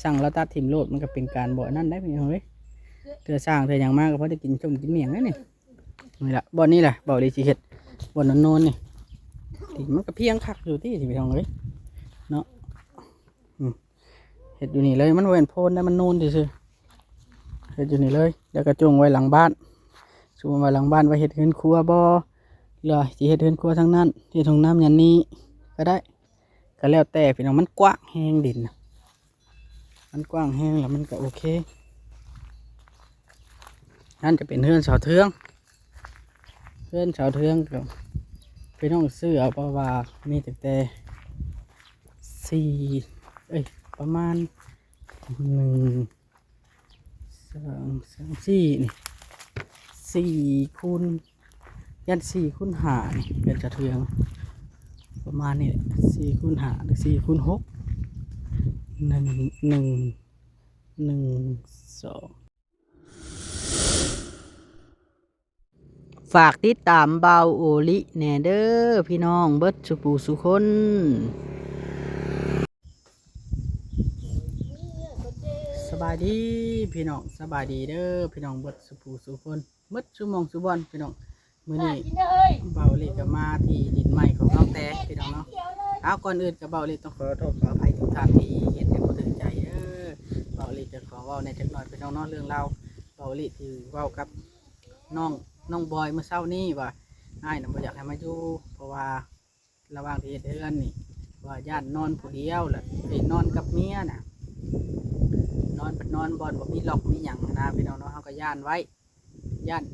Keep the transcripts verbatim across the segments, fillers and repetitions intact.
ตั้งลาวตัดถิ่มโลด มันก็เป็นการบ่อันนั้นได้พี่น้องเอ้ย เทื่อช้างเทื่อหยังมาก็พอได้กินส้มกินเมี่ยงนั่นนี่ นี่ล่ะ บ่อนนี้แหละ บ่อนเลยสิเฮ็ด บ่อนนอนๆนี่ ดินมันก็เพียงคักอยู่ติพี่น้องเอ้ย เนาะ อืม เฮ็ดอยู่นี่เลย มันบ่แม่นโพนนะ มันโนนซื่อๆ เฮ็ดอยู่นี่เลย แล้วก็จงไว้หลังบ้าน สมมุติว่าหลังบ้านไว้เฮ็ดเฮือนครัวบ่ หรือว่าสิเฮ็ดเฮือนครัวทางนั้น เฮ็ดห้องน้ำอย่างนี้ก็ได้ ก็แล้วแต่พี่น้อง มันกว้างแฮงดินน่ะ มันกว้างแฮงแล้วมันก็โอเค นั่นจะเป็นเฮือนเสาเทือง เฮือนเสาเทืองก็พี่น้องซื้อเอา เพราะว่ามีตั้งแต่สี่ เอ้ย ประมาณหนึ่ง สอง สาม สี่ นี่ สี่ คูณ ยัน สี่ คูณ ห้า นี่ เป็นกระเทือง ประมาณนี้แหละ สี่ คูณ ห้า หรือ สี่ คูณ หก หนึ่ง หนึ่ง หนึ่ง สอง ฝากติดตามบ่าวโอลิแหน่เด้อพี่น้องเบิดสุผู้สุคน สบายดีพี่น้อง สบายดีเด้อพี่น้องเบิดสุผู้สุคน เบิดสุหม่องสุบ่อนพี่น้อง มื้อนี้บ่าวโอลิก็มาที่ดินใหม่ของน้องแต่พี่น้องเนาะ เอา ก่อนอื่นก็บ่าวโอลิต้องขอโทษขออภัยทุกท่านที่เฮ็ดให้บ่ถือใจเด้อ บ่าวโอลิจะขอเว้าแหน่จักหน่อยพี่น้องเนาะ เรื่องราวบ่าวโอลิที่เว้ากับน้อง น้องบอยมื้อเช้านี้ว่า อ้ายน่ะบ่อยากให้มาอยู่ เพราะว่าระหว่างที่เฮ็ดเฮือนนี่ ว่าย้านนอนผู้เดียว แล้วไปนอนกับเมียน่ะ นอน นอนบ่อนบ่มีล็อกมีหยังหั้นนะพี่น้องเนาะ เฮาก็ย้านไว้ ย้าน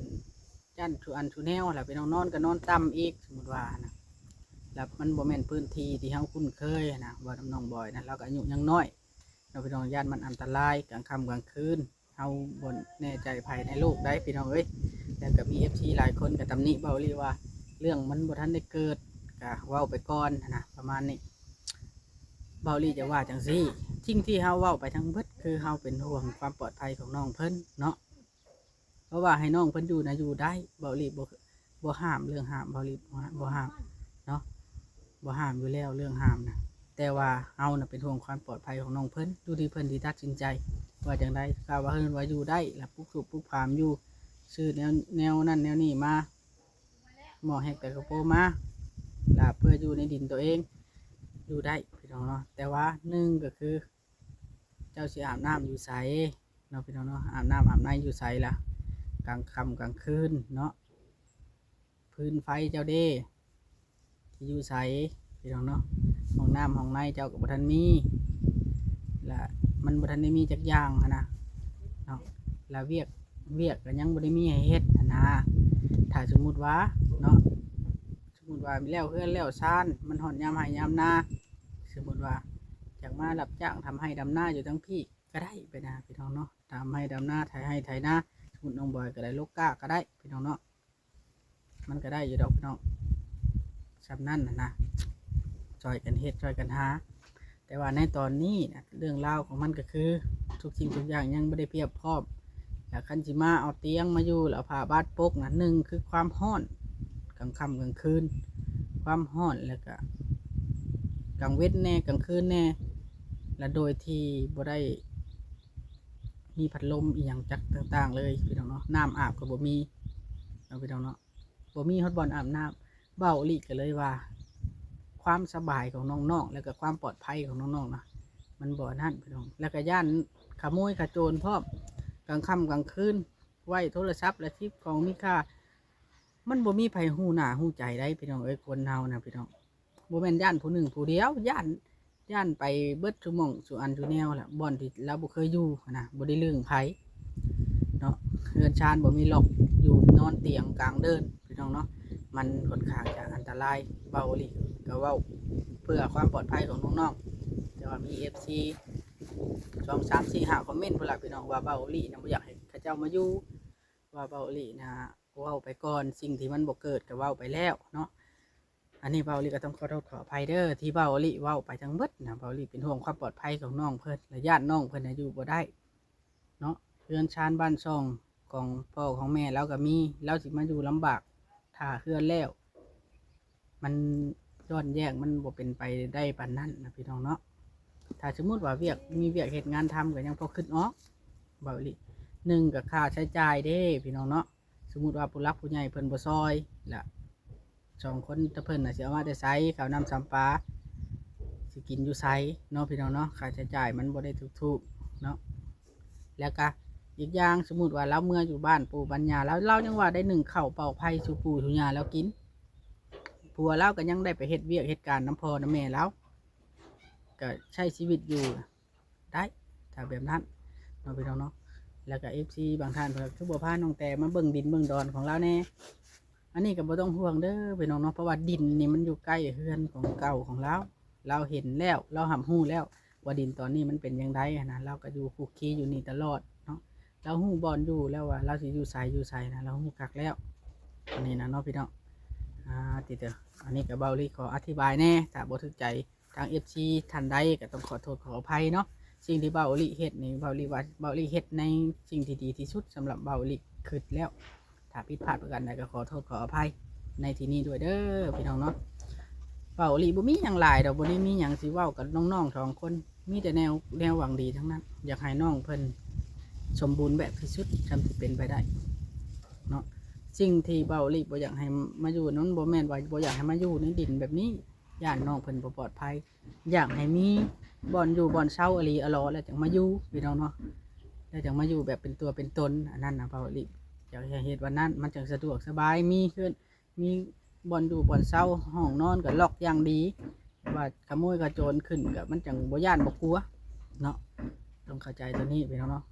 ย้านทุกอันทุกแนวแหละพี่น้อง นอนก็นอนต่ำอีก สมมุติว่านะ แล้วมันบ่แม่นพื้นที่ที่เฮาคุ้นเคยนะ เว้านำน้องบอยนะ ลาวก็อายุยังน้อยเนาะพี่น้อง ย้านมันอันตรายกลางค่ำกลางคืน เฮาบ่แน่ใจภัยในโลกได้พี่น้องเอ้ย แล้วก็มี เอฟซี หลายคนก็ตำหนิบ่าวโอลิว่า เรื่องมันบ่ทันได้เกิด ก็เว้าไปก่อนหั้นนะ ประมาณนี้ บ่าวโอลิจะว่าจั่งซี้ สิ่งที่เฮาเว้าไปทั้งเบิดคือเฮาเป็นห่วงความปลอดภัยของน้องเพิ่นเนาะ เพราะว่าให้น้องเพิ่นอยู่นะอยู่ได้ บ่าวโอลิบ่ บ่ห้าม เรื่องห้าม บ่าวโอลิบ่ห้าม บ่ห้ามเนาะ บ่ห้ามอยู่แล้วเรื่องห้ามนะ แต่ว่าเฮาน่ะเป็นห่วงความปลอดภัยของน้องเพิ่น อยู่ที่เพิ่นสิตัดสินใจว่าจั่งใด ถ้าว่าเพิ่นว่าอยู่ได้ แล้วปลูกสูบปลูกผามอยู่ ซื้อแนว แนวนั้นแนวนี้มา หม้อแฮกตะกะโปมา แล้วเพื่ออยู่ในดินตัวเอง อยู่ได้พี่น้องเนาะ แต่ว่าหนึ่งก็คือ เจ้าสิอาบน้ำอยู่ไสเนาะพี่น้องเนาะ อาบน้ำอาบในอยู่ไสล่ะ กลางค่ำกลางคืนเนาะ ฟืนไฟเจ้าเด้ สิอยู่ไสพี่น้องเนาะ ห้องน้ำห้องในเจ้าก็บ่ทันมี และมันบ่ทันได้มีจักอย่างหั้นนะเนาะ และเวียก เวียกก็ยังบ่ได้มีให้เฮ็ดหั้นนะ ถ้าสมมุติว่าเนาะ สมมุติว่าแล้วเฮือนแล้วซาน มันฮอดยามไฮ่ยามนา สมมุติว่าอยากมารับจ้างทำไฮ่ดำนาอยู่ทั้งพี้ก็ได้ไปนะพี่น้องเนาะ ทำไฮ่ดำนา ไถไฮ่ไถนา สมมุติน้องบอยก็ได้ลกกล้าก็ได้พี่น้องเนาะ มันก็ได้อยู่ดอกพี่น้อง ส่ำนั้นน่ะนะ ซ่อยกันเฮ็ดซ่อยกันหา แต่ว่าในตอนนี้นะ เรื่องราวของมันก็คือ ทุกสิ่งทุกอย่างยังบ่ได้เพียบพร้อม แล้วคันสิมาเอาเตียงมาอยู่ แล้วเอาผ้าบาดปกนะ หนึ่งคือความร้อน กลางค่ำกลางคืน ความร้อน แล้วก็กลางเว็นแหน่ กลางคืนแหน่ และโดยที่บ่ได้มีพัดลมอีหยังจักต่างๆเลยพี่น้องเนาะ น้ำอาบก็บ่มีเนาะพี่น้องเนาะ บ่มีฮอดบ่อนอาบน้ำ บ่าวโอลิก็เลยว่า ความสบายของน้องๆ แล้วก็ความปลอดภัยของน้องๆนะ มันบ่อันนั้นพี่น้อง แล้วก็ย้านขโมยขโจรพร้อม กลางค่ำกลางคืน ไว้โทรศัพท์และสิ่งของมีค่า มันบ่มีไผฮู้หน้าฮู้ใจได้พี่น้องเอ้ย คนเฮานะพี่น้อง บ่แม่นย้านผู้หนึ่งผู้เดียว ย้าน ย้านไปเบิดซุหม่องซุอันซุแนวแหละ บ่อนที่ลาวบ่เคยอยู่หั้นนะ บ่ได้เรื่องไผเนาะ เฮือนชานบ่มีล็อก อยู่นอนเตียงกลางเดินพี่น้องเนาะ มันค่อนข้างจะอันตราย บ่าวโอลิก็เว้าเพื่อความปลอดภัยของน้องๆ แต่ว่ามี เอฟซี สอง สาม สี่ ห้า คอมเมนต์พุ้นล่ะพี่น้อง ว่าบ่าวโอลินะบ่อยากให้เขาเจ้ามาอยู่ ว่าบ่าวโอลินะเว้าไปก่อน สิ่งที่มันบ่เกิดก็เว้าไปแล้วเนาะ อันนี้บ่าวโอลิก็ต้องขอโทษขออภัยเด้อ ที่บ่าวโอลิเว้าไปทั้งเบิดนะ บ่าวโอลิเป็นห่วงความปลอดภัยของน้องเพิ่น และย้านน้องเพิ่นน่ะอยู่บ่ได้เนาะ เฮือนชานบ้านช่องของพ่อของแม่ลาวก็มี ลาวสิมาอยู่ลำบาก ถ้าเฮือนแล้ว มันย้อนแย้ง มันบ่เป็นไปได้ปานนั้นนะพี่น้องเนาะ ถ้าสมมุติว่าเวียก มีเวียกเฮ็ดงานทำก็ยังพอคิดออก เว้าอีหลี หนึ่งก็ค่าใช้จ่ายเด้พี่น้องเนาะ สมมุติว่าผู้หลักผู้ใหญ่เพิ่นบ่ซอย ละสองคนตะเพิ่นน่ะสิเอามาแต่ไส ข้าวน้ำสำปา สิกินอยู่ไสเนาะพี่น้องเนาะ ค่าใช้จ่ายมันบ่ได้ถูกๆเนาะ แล้วก็อีกอย่าง สมมุติว่าลาวเมืออยู่บ้านปู่บ้านย่าลาว ลาวยังว่าได้นึ่งข้าวเป่าไฟสู่ปู่สู่ย่าลาวกิน ผัวลาวก็ยังได้ไปเฮ็ดเวียกเฮ็ดการนำพ่อนำแม่ลาว ก็ใช้ชีวิตอยู่ได้ ถ้าแบบนั้นเนาะพี่น้องเนาะ แล้วก็ เอฟซี บางท่านเพิ่นก็คือบ่พาน้องแตมาเบิ่งดินเบิ่งดอนของลาวแน่ อันนี้ก็บ่ต้องห่วงเด้อพี่น้องเนาะ เพราะว่าดินนี่มันอยู่ใกล้เฮือนของเก่าของลาว ลาวเห็นแล้ว ลาวรับรู้แล้ว ว่าดินตอนนี้มันเป็นจั่งใดหั้นนะ ลาวก็อยู่คุกคีอยู่นี่ตลอดเนาะ ลาวฮู้บ่อนอยู่แล้วว่าลาวสิอยู่ไสอยู่ไสนะ ลาวฮู้คักแล้ว อันนี้นะเนาะพี่น้อง อ่า ติเตอ อันนี้ก็เว้าอีหลีขออธิบายแน่ ถ้าบ่ถูกใจทาง เอฟซี ท่านใดก็ต้องขอโทษขออภัยเนาะ สิ่งที่เว้าอีหลีเฮ็ดนี่ เว้าอีหลีว่า เว้าอีหลีเฮ็ดในสิ่งที่ดีที่สุดสำหรับเว้าอีหลีคิดแล้ว ถ้าผิดพลาดประการใดก็ขอโทษขออภัยในที่นี้ด้วยเด้อพี่น้องเนาะ เว้าอีหลีบ่มีหยังหลายดอก บ่ได้มีหยังสิเว้ากับน้องๆสองคน มีแต่แนว แนวหวังดีทั้งนั้น อยากให้น้องเพิ่นสมบูรณ์แบบที่สุดส่ำที่เป็นไปได้เนาะ สิ่งที่เว้าอีหลีบ่อยากให้มาอยู่นั้น บ่แม่นว่าบ่อยากให้มาอยู่ในดินแบบนี้ ย้านน้องเพิ่นบ่ปลอดภัย อยากให้มีบ่อนอยู่บ่อนเซาอีหลีอะหลอ แล้วจั่งมาอยู่พี่น้องเนาะ แล้วจั่งมาอยู่แบบเป็นตัวเป็นตน อันนั้นนะเว้าอีหลี อยากให้เฮ็ดว่านั้น มันจั่งสะดวกสบาย มีเฮือน มีบ่อนอยู่บ่อนเซา ห้องนอนก็ล็อกอย่างดี ว่าขโมยขโจรขึ้นก็มันจั่งบ่ย้านบ่กลัวเนาะ ต้องเข้าใจตัวนี้พี่น้องเนาะ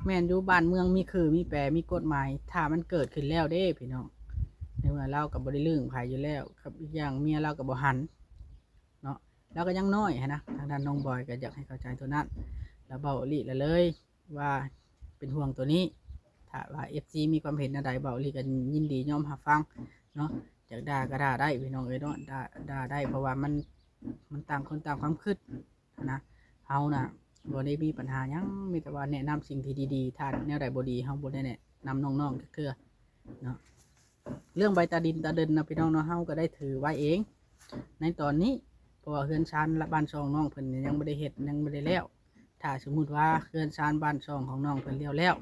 แม่นอยู่ บ้านเมืองมีคือมีแปรมีกฎหมาย ถ้ามันเกิดขึ้นแล้วเด้พี่น้อง ในเมื่อลาวก็บ่ได้ลึงไผอยู่แล้ว กับอีกอย่างเมียลาวก็บ่หันเนาะ ลาวก็ยังน้อยหั้นนะ ทางด้านน้องบอยก็อยากให้เข้าใจตัวนั้น แล้วเว้าอีหลีละเลย ว่าเป็นห่วงตัวนี้ ถ้าว่า เอฟซี มีความเห็นแนวใด เว้าอีหลีก็ยินดียอมรับฟังเนาะ อยากด่าก็ด่าได้พี่น้องเอ้ยเนาะ ด่า ด่าได้ เพราะว่ามัน มันต่างคนต่างความคิดนะ เฮาน่ะบ่ได้มีปัญหาหยัง มีแต่ว่าแนะนำสิ่งที่ดีๆ ถ้าแนวใดบ่ดีเฮาบ่ได้แนะนำน้องๆจักเทื่อเนาะ เรื่องใบตาดินตาเดินนะพี่น้องเนาะ เฮาก็ได้ถือไว้เอง ในตอนนี้ เพราะว่าเฮือนซานละบ้านช่องน้องเพิ่นนี่ยังบ่ได้เฮ็ด ยังบ่ได้แล้ว ถ้าสมมุติว่าเฮือนซานบ้านช่องของน้องเพิ่นแล้วแล้ว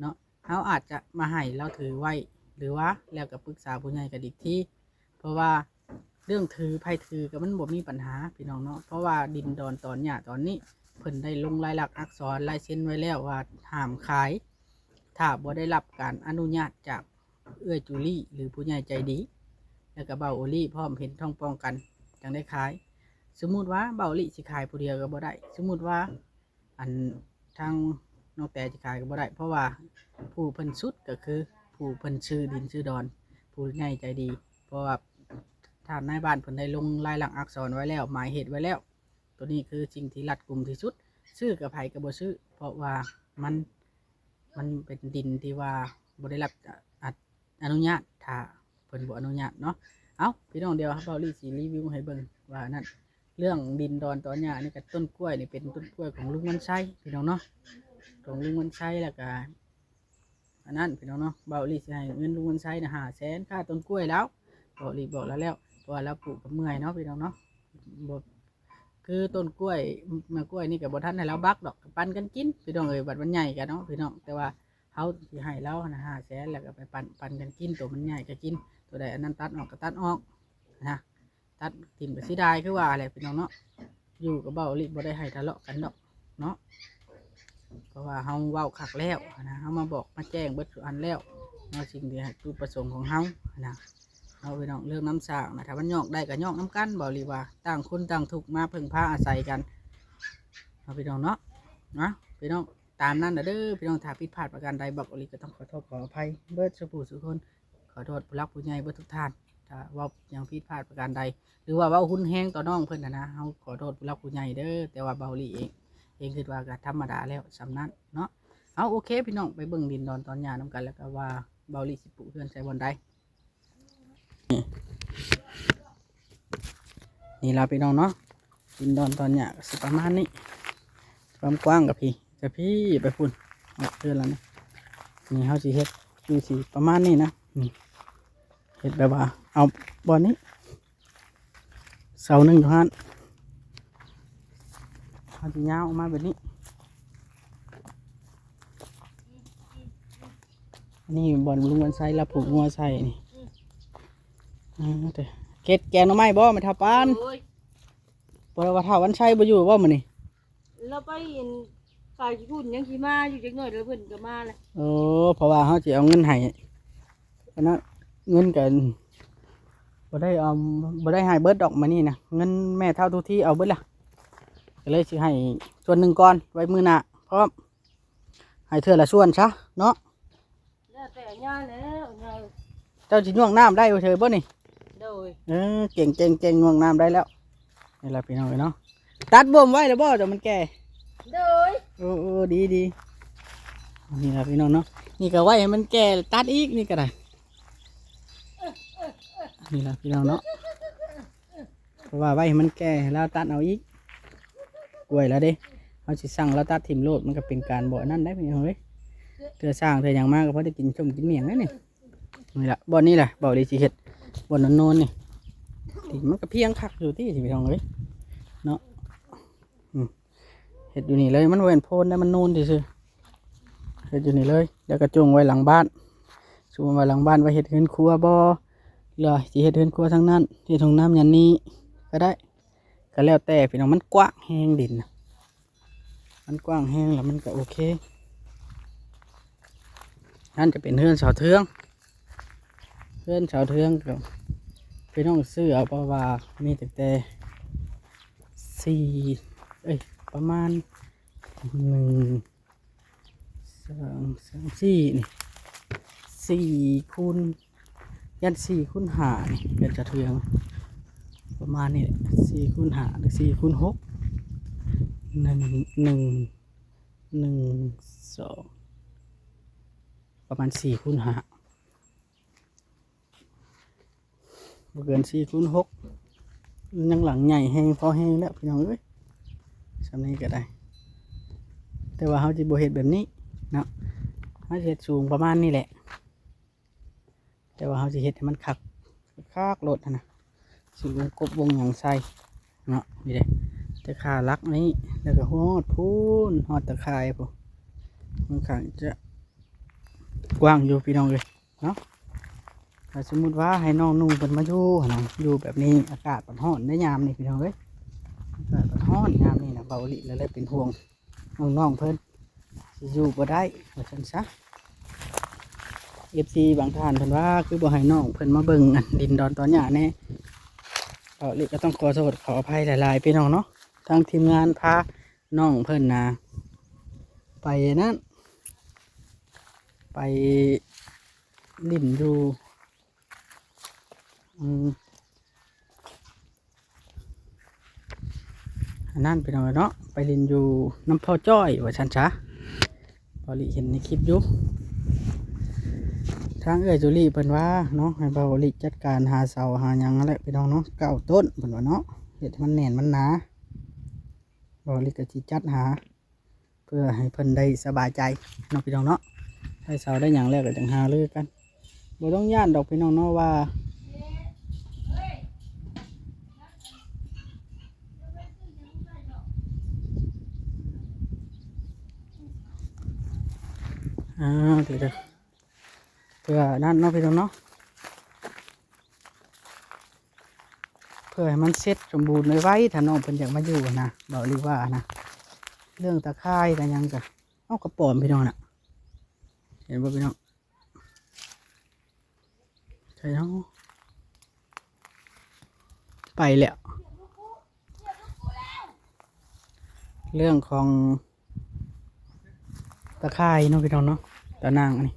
เนาะ เฮาอาจจะมาให้ลาวถือไว้ หรือว่าแล้วก็ปรึกษาผู้ใหญ่กันอีกที เพราะว่าเรื่องถือไผถือก็มันบ่มีปัญหาพี่น้องเนาะ เพราะว่าดินดอนตอนหญ้าตอนนี้ เพิ่นได้ลงลายลักษณ์อักษรลายเซ็นไว้แล้วว่าห้ามขาย ถ้าบ่ได้รับการอนุญาตจากเอื้อยจูลี่หรือผู้ใหญ่ใจดี แล้วก็เบาโอลี่พร้อมเห็นท้องป้องกัน จั่งได้ขาย สมมุติว่าเบาโอลี่สิขายผู้เดียวก็บ่ได้ สมมุติว่า อันทางน้องแต่สิขายก็บ่ได้ เพราะว่าผู้เพิ่นสุดก็คือผู้เพิ่นซื้อดินซื้อดอน ผู้ใหญ่ใจดี เพราะว่าท่านนายบ้านเพิ่นได้ลงลายลักษณ์อักษรไว้แล้ว หมายเหตุไว้แล้ว ตัวนี้คือสิ่งที่รัดกุมที่สุด ซื้อกับไผก็บ่ซื้อ เพราะว่ามัน มันเป็นดินที่ว่าบ่ได้รับอ- อนุญาต ถ้าเพิ่นบ่อนุญาตเนาะ เอ้า พี่น้อง เดี๋ยวเบาลี่สิรีวิวให้เบิ่งว่านั่น เรื่องดินดอนตอนหญ้านี่ก็ ต้นกล้วยนี่เป็นต้นกล้วยของลุงวันชัยพี่น้องเนาะ ของลุงวันชัย แล้วก็อันนั้นพี่น้องเนาะ เบาลี่สิให้เงินลุงวันชัยนะห้าแสน ค่าต้นกล้วยแล้ว เบาลี่บอกแล้วแล้ว เพราะว่าลาวปลูกกับเมื่อยเนาะพี่น้องเนาะ บ่ คือต้นกล้วย ม- มะกล้วยนี่ก็บ่ทันให้ลาวบักดอก ปันกันกินพี่น้องเอ้ย บัดมันใหญ่กันเนาะพี่น้อง แต่ว่าเฮาสิให้ลาวนะห้าแสน แล้วก็ไปปัน ปันกันกิน ตัวมันใหญ่ก็กิน ตัวใดอันนั้นตัดออกก็ตัดออกนะ ตัดถิ่มก็เสียดายคือว่าแหละพี่น้องเนาะ อยู่กับเบาลี่บ่ได้ให้ทะเลาะกันดอกเนาะ เพราะว่าเฮาเว้าคักแล้วนะ เฮามาบอกมาแจ้งเบิดทุกอันแล้วเนาะ สิ่งที่ให้จุดประสงค์ของเฮานะ เนาะพี่น้อง เรื่องน้ำสร้างนะ ถ้ามันยอกได้ก็ยอกนำกัน เบาลี่ว่า ต่างคนต่างทุกข์มาพึ่งพาอาศัยกันเนาะพี่น้องเนาะ นะพี่น้อง ตามนั้นนะเด้อพี่น้อง ถ้าผิดพลาดประการใด เบาลี่ก็ต้องขอโทษขออภัยเบิดสู่ผู้สู่คน ขอโทษผู้หลักผู้ใหญ่เบิดทุกท่าน ถ้าเว้าหยังผิดพลาดประการใด หรือว่าเว้ารุนแรงต่อน้องเพิ่นหั้นนะ เฮาขอโทษผู้หลักผู้ใหญ่เด้อ แต่ว่าเบาลี่เอง เองคิดว่าก็ธรรมดาแล้วส่ำนั้นเนาะ เอา โอเคพี่น้อง ไปเบิ่งดินดอนตอนหญ้านำกัน แล้วก็ว่าเบาลี่สิปลูกเฮือนใส่บ่อนใด นี่ล่ะพี่น้องเนาะ ดินดอนตอนหญ้าก็สิประมาณนี้ ความกว้างกับพี้ กับพี้ไปพุ้น ออกเฮือนแล้วนี่ นี่เฮาสิเฮ็ดอยู่สิประมาณนี้นะ นี่ เฮ็ดแบบว่า เอาบ่อนนี้ เสาหนึ่งอยู่หั่น เอาสิยาวออกมาแบบนี้ อันนี้บ่อนลุงวันไซลาวผูกงัวใส่นี่ อ่า เด้อ เฮ็ดแกงหน่อไม้บ่ แม่เฒ่าปาน โอ้ย บ่ได้ว่าเฒ่าวันไซบ่อยู่บ่มื้อนี้ เราไปอินขายขี้ฝุ่นยังสิมาอยู่จักหน่อยแล้วเพิ่นก็มาแหละ โอ้ เพราะว่าเฮาสิเอาเงินให้ อันนั้น เงินกัน บ่ได้เอา บ่ได้ให้เบิดดอกมื้อนี้นะ เงินแม่เฒ่าทุกที่เอาเบิดละ ก็เลยสิให้ส่วนหนึ่งก่อน ไว้มื้อหน้าพร้อม ให้เทื่อละส่วนซะเนาะ แล้วแต่ย่าแล้วย่า เจ้าสิย่วงน้ำได้บ่เฉยบ่นี่ โดย เออ เก่ง เก่ง เก่ง ย่วงน้ำได้แล้ว นี่ล่ะพี่น้องเอ้ยเนาะ ตัดบ่มไว้แล้วบ่ แต่มันแก่ โดย โอ้ โอ้ ดี ดี นี่ล่ะพี่น้องเนาะ นี่ก็ไว้ให้มันแก่ ตัดอีก นี่ก็ได้ นี่ล่ะพี่น้องเนาะ เพราะว่าไว้ให้มันแก่ แล้วตัดเอาอีก กล้วยแล้วเด้ เฮาสิสั่งแล้วตัดถิ่มโลด มันก็เป็นการบ่อันนั้นได้พี่น้องเอ้ย เทื่อสร้างเทื่อหยังมาก็พอได้กินส้มกินเมี่ยงแล้วนี่ นี่ล่ะ บ่อนนี่แหละ บ่อนดีสิเฮ็ด บ่อนนอนๆนี่ ที่มันก็เพียงคักอยู่ที่พี่น้องเอ้ย เนาะ อืม เฮ็ดอยู่นี่เลย มันบ่แม่นโพนนะ มันนูนซื่อๆ เฮ็ดอยู่นี่เลย แล้วก็จงไว้หลังบ้าน สมมุติว่าหลังบ้านไว้เฮ็ดเฮือนครัวบ่ หรือว่าสิเฮ็ดเฮือนครัวทางนั้น เฮ็ดห้องน้ำอย่างนี้ก็ได้ ก็แล้วแต่พี่น้อง มันกว้างแฮงดินน่ะ มันกว้างแฮงแล้วมันก็โอเค นั่นจะเป็นเฮือนเสาเทือง เฮือนเสาเทืองก็พี่น้องซื้อเอา เพราะว่ามีตั้งแต่สี่ เอ้ย ประมาณหนึ่ง สอง สาม สี่ นี่ สี่ คูณ ยัน สี่ คูณ ห้า นี่ เป็นกระเทือง ประมาณนี้แหละ สี่ คูณ ห้า หรือ สี่ คูณ หก หนึ่ง หนึ่ง หนึ่ง สอง ประมาณ สี่ คูณ ห้า บ่เกิน สี่ คูณ หก ยังหลังใหญ่แฮง พอแฮงแล้วพี่น้องเอ้ย ส่ำนี้ก็ได้ แต่ว่าเฮาสิบ่เฮ็ดแบบนี้เนาะ เฮาสิเฮ็ดสูงประมาณนี้แหละ แต่ว่าเฮาสิเฮ็ดให้มันคัก คักโลดหั้นนะ สิวงกบวงหยังใส่เนาะ นี่เด้ แต่ค่าหลักนี้ แล้วก็ฮอดพู้น ฮอดตะข่ายพู้น ค่อนข้างจะกว้างอยู่พี่น้องเอ้ย เนาะ ถ้าสมมุติว่าให้น้องนุ่งเพิ่นมาอยู่หั้นนะ อยู่แบบนี้อากาศมันร้อนได้ยามนี้พี่น้องเอ้ย อากาศมันร้อนยามนี้นะ เบาอีหลีแล้วเลยเป็นห่วงน้องๆเพิ่น สิอยู่บ่ได้ว่าซั่นซะ เอฟซี บางท่านเพิ่นว่าคือบ่ให้น้องเพิ่นมาเบิ่งอันดินดอนตอนหญ้าแน่ เบาอีหลีก็ต้องขอโทษขออภัยหลายๆพี่น้องเนาะ ทางทีมงานพาน้องเพิ่นนะ ไปนั่น ไปหลิ้นอยู่ อืม อันนั้นพี่น้องเนาะ ไปหลิ้นอยู่นำพ่อจ้อยว่าซั่นซะ เบาอีหลีเห็นในคลิปอยู่ ทางเอื้อยจูลี่เพิ่นว่าเนาะ ให้เบาอีหลีจัดการหาเสาหาหยังนั่นแหละพี่น้องเนาะ เก้าต้นเพิ่นว่าเนาะ เฮ็ดให้มันแน่นมันหนา เบาอีหลีก็สิจัดหา เพื่อให้เพิ่นได้สบายใจเนาะพี่น้องเนาะ ได้เสาได้หยังแล้วก็จั่งหารือกัน บ่ต้องย้านดอกพี่น้องเนาะว่า อ่า เดี๋ยวๆ เพื่อนั่นเนาะพี่น้องเนาะ เพื่อให้มันเสร็จสมบูรณ์ไวๆ ถ้าน้องเพิ่นอยากมาอยู่นะ เบาอีหลีว่านะ เรื่องตะข่ายกันหยังกะ เอากระป๋อมพี่น้องน่ะ เห็นบ่พี่น้อง ใช่เนาะ ไปแล้ว เรื่องของตะข่ายเนาะพี่น้องเนาะ ตะนางอันนี้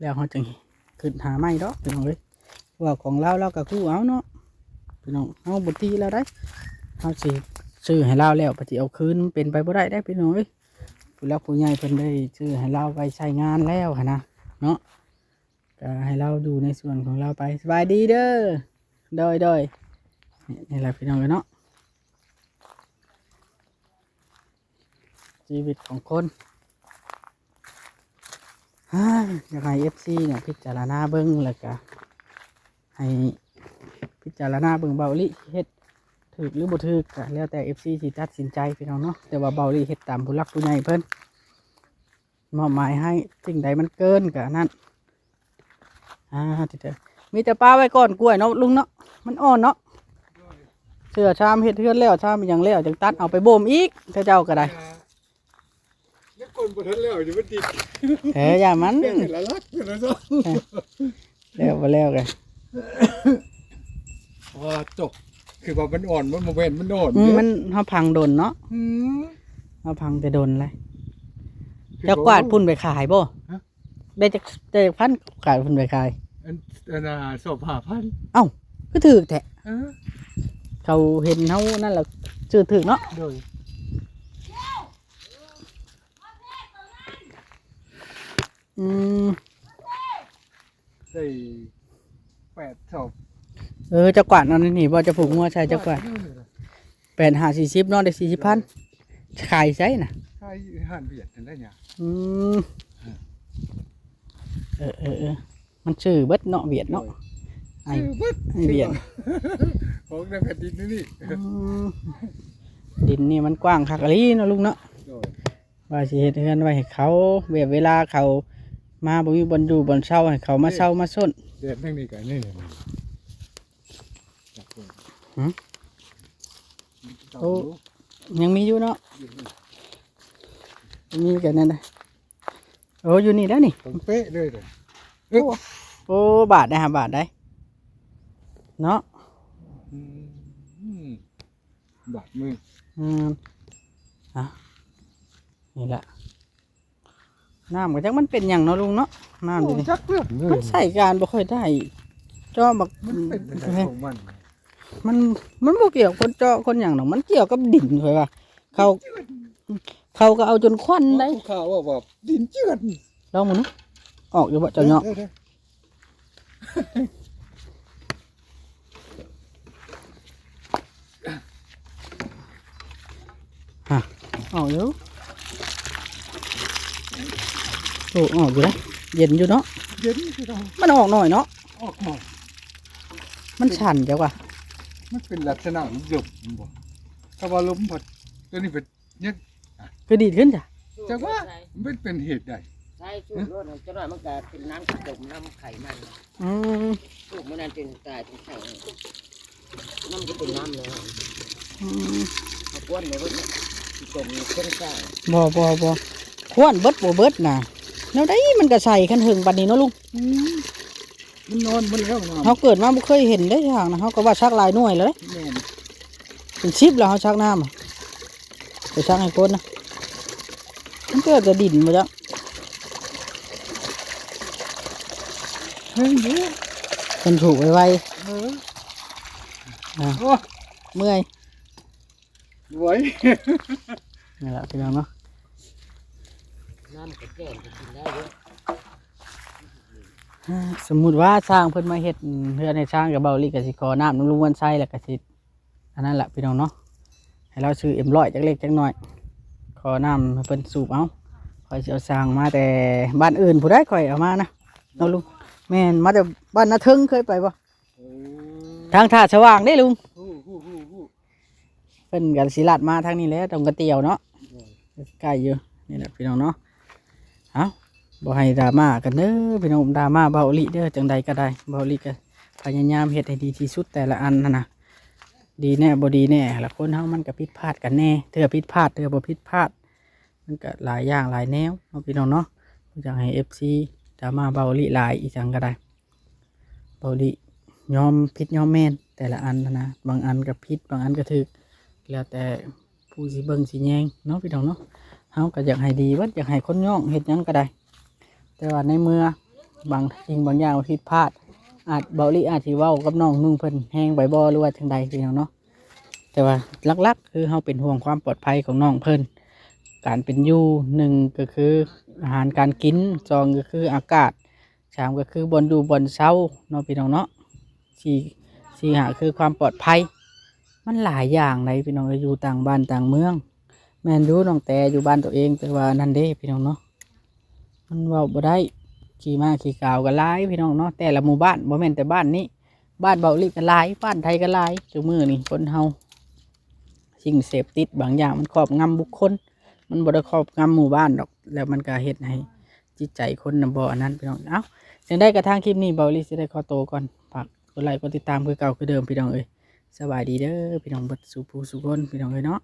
แล้วเฮาจั่งคิดหาใหม่ดอกพี่น้องเอ้ย ว่าของลาว ลาวก็กู้เอาเนาะพี่น้อง เฮาบ่ตีลาวได้ เฮาสิซื้อให้ลาวแล้ว ไปสิเอาคืนมันเป็นไปบ่ได้ได้พี่น้องเอ้ย ผู้หลักผู้ใหญ่เพิ่นได้ซื้อให้ลาวไปใช้งานแล้วหั้นนะ เนาะ ก็ให้ลาวอยู่ในส่วนของลาวไป สบายดีเด้อ โดย โดย นี่ นี่แหละพี่น้องเอ้ยเนาะ ชีวิตของคน อยากให้ เอฟซี เนี่ยพิจารณาเบิ่ง แล้วก็ให้พิจารณาเบิ่ง เบาอีหลีเฮ็ด ถืกหรือบ่ถืกก็แล้วแต่ เอฟซี สิตัดสินใจพี่น้องเนาะ แต่ว่าเบาหลีเฮ็ดตามผู้หลักผู้ใหญ่เพิ่นมอบหมายให้ สิ่งใดมันเกินก็อันนั้น อ่า ทีเดียว มีแต่ปะไว้ก่อนกล้วยเนาะลุงเนาะ มันอ่อนเนาะ เสื้อชามเฮ็ดเฮือนแล้ว ชามอีหยังแล้ว จังตัดเอาไปบ่มอีก เขาเจ้าก็ได้ นี่คนบ่ทันแล้วอยู่มันติด เออ อย่ามัน เป็นละลักอยู่แล้วเนาะ แล้วบ่แล้วกัน ว่าจบ คือว่ามันอ่อน มันบ่แม่นมันอ่อน อืม เด้ มันเฮาพังดนเนาะ อืม เฮาพังแต่ดนเลย คือ เจ้ากวาดพุ่นไปขายบ่ ฮะ ได้จักได้จักพันกวาดพุ่นไปขาย อันอันน่ะสอบห้าพัน เอ้า คือถืกแท้ เออ เขาเห็นเฮานั่นแหละซื้อถืกเนาะ โดย อืม ได้แปดสอบ เออ เจ้ากวาดเอานี่นี่บ่ เจ้าผูกงัวใส่ เจ้ากวาด แปดห้าสี่สิบเนาะ ได้สี่สิบพัน ขายใส่น่ะ ขายห้านเวียดนั่นได้หยัง อืม เออเออเออ มันซื้อเบิดเนาะ เวียดเนาะ ไอ้ ซื้อเบิด ไอ้เวียด ของในแผ่นดินนี่นี่ อืม ดินนี่มันกว้างคักอีหลีเนาะลุงเนาะ โดย ว่าสิเฮ็ดเฮือนไว้ให้เขา แบบเวลาเขามาบ่มีบ่อนอยู่บ่อนเช่า ให้เขามาเช่ามาซ่อน เดือนทั้งนี้ก็นี่ หืม โอ้ ยังมีอยู่เนาะ มีกันนั่นนะ โอ้ อยู่นี่แล้วนี่ ตรงเป๊ะเลยเลย โอ้ โอ้ บาดได้ฮะ บาดได้ เนาะ อืมบาดมือ อืม อ่ะ นี่แหละ น้ำก็จักมันเป็นหยังเนาะลุงเนาะ น้ำอยู่นี่ โอ้จักเรื่องเล มั ย นใส่การบ่ค่อยได้ จอบัก มันเป็นอะไรของมัน มัน มันบ่เกี่ยวคนเจาะคนหยังดอก มันเกี่ยวกับดินข่อยว่า เขา เขาก็เอาจนควันได้ ผู้ข่าวว่าว่าดินเจือน ลองมึงดู ออกอยู่บ่เจ้าเนาะ ดี๋ยวดี๋ยว ฮะ ออกอยู่ โอ้ ออกอยู่นะ เย็นอยู่เนาะ เย็นคือเรา มันออกหน่อยเนาะ ออกหน่อย มันสั่นจังวะ มันเป็นลักษณะลมมันบ่ถ้าว่าลมพัดตัวนี้เป็นเนี่ย คือดีดขึ้นจ้ะ จังว่ามันเป็นเหตุใด ใช่สูตรรสเจ้าหน่อยมันก็เป็นน้ำกระจมน้ำไขมัน อืม สูตรมันนั่นเป็นตายเป็นไข่น้ำก็เป็นน้ำแล้ว อืม มาก้วนเลยว่าเนี่ยกลมเส้นสาย บ่บ่บ่ควรเบิดบ่เบิดนะแนวใดมันก็ใส่คันเหิงปานนี้เนาะลุง อืมมันนอนหมดแล้วนะ เฮาเกิดมาบ่เคยเห็นได้ทางนะ เฮาก็ว่าสักหลายหน่วยเลย แม่น เป็นสิบแล้วเฮาสักน้ำอะ ไปสักให้คนนะ มันเกิดจะดินบ่จ๊ะ เฮ้ยเด้ เป็นถูกไว เออ ๆอ่ะ โอ้ เมื่อย ไหว นี่แหละพี่น้องเนาะ น้ำกระแจ้งก็กินได้เยอะ อ่า สมมุติว่าช่างเพิ่นมาเฮ็ดเฮือนให้ช่างกับเบาหลีก็สิขอน้ำนำลุงวันไซแล้วก็สิ อันนั้นแหละพี่น้องเนาะ ให้เราซื้อเอ็มร้อยจักเล็กจักน้อย ขอน้ำให้เพิ่นสูบเอา ข้อยสิเอาช่างมาแต่บ้านอื่นผู้ใดข้อยเอามานะ เนาะลุง แม่น มาแต่บ้านนาเทิง เคยไปบ่ โอ้ ทางท่าสว่างเด้ลุง ฮู้ฮู้ฮู้ฮู้ เพิ่นก็สิลัดมาทางนี้แหละ ตรงกระเตียวเนาะ ใกล้อยู่ นี่แหละพี่น้องเนาะ เอ้า บ่ให้ดราม่ากันเด้อพี่น้อง ดราม่าเบาหลีเด้อ จังใดก็ได้ เบาหลีก็พยายามเฮ็ดให้ดีที่สุดแต่ละอันหั้นนะ ดีแน่บ่ดีแน่ ละคนเฮามันก็ผิดพลาดกันแน่ เทื่อผิดพลาด เทื่อบ่ผิดพลาด มันก็หลายอย่างหลายแนวเนาะพี่น้องเนาะ อยากให้ เอฟซี ดราม่าเบาหลีหลายอีหยังก็ได้ เบาหลียอมผิดยอมแม่นแต่ละอันหั้นนะ บางอันก็ผิด บางอันก็ถูก แล้วแต่ผู้สิเบิ่งสิแยงเนาะพี่น้องเนาะ เฮาก็อยากให้ดีเบิด อยากให้คนย่องเฮ็ดหยังก็ได้ แต่ว่าในเมื่อบางสิ่งบางอย่างผิดพลาด อาจเบาหลีอาจสิเว้ากับน้องนุ่งเพิ่นแฮงไปบ่ หรือว่าจังใดพี่น้องเนาะ แต่ว่าหลักๆ คือเฮาเป็นห่วงความปลอดภัยของน้องเพิ่น การเป็นอยู่ หนึ่งก็คืออาหารการกิน สองก็คืออากาศ สามก็คือบ่อนอยู่บ่อนเซาเนาะพี่น้องเนาะ สี่ สี่ ห้า คือความปลอดภัย มันหลายอย่างเลยพี่น้องเอ้ย อยู่ต่างบ้านต่างเมือง แม่นอยู่น้องแต่อยู่บ้านตัวเอง แต่ว่านั่นเด้พี่น้องเนาะ มันเว้าบ่ได้ ขี้ม้าขี้กาวก็หลายพี่น้องเนาะ แต่ละหมู่บ้าน บ่แม่นแต่บ้านนี้ บ้านเบาหลีก็หลาย บ้านไทยก็หลาย ซุมื้อนี้คนเฮา สิ่งเสพติดบางอย่างมันครอบงำบุคคล มันบ่ได้ครอบงำหมู่บ้านดอก แล้วมันก็เฮ็ดให้จิตใจคนน่ะบ่อันนั้นพี่น้อง เอ้า จั่งใด๋ก็ทางคลิปนี้เบาอีหลีสิได้ขอตัวก่อน ฝากกดไลค์กดติดตามคือเก่าคือเดิมพี่น้องเอ้ย สบายดีเด้อพี่น้องเบิดสู่ผู้สู่คนพี่น้องเอ้ยเนาะ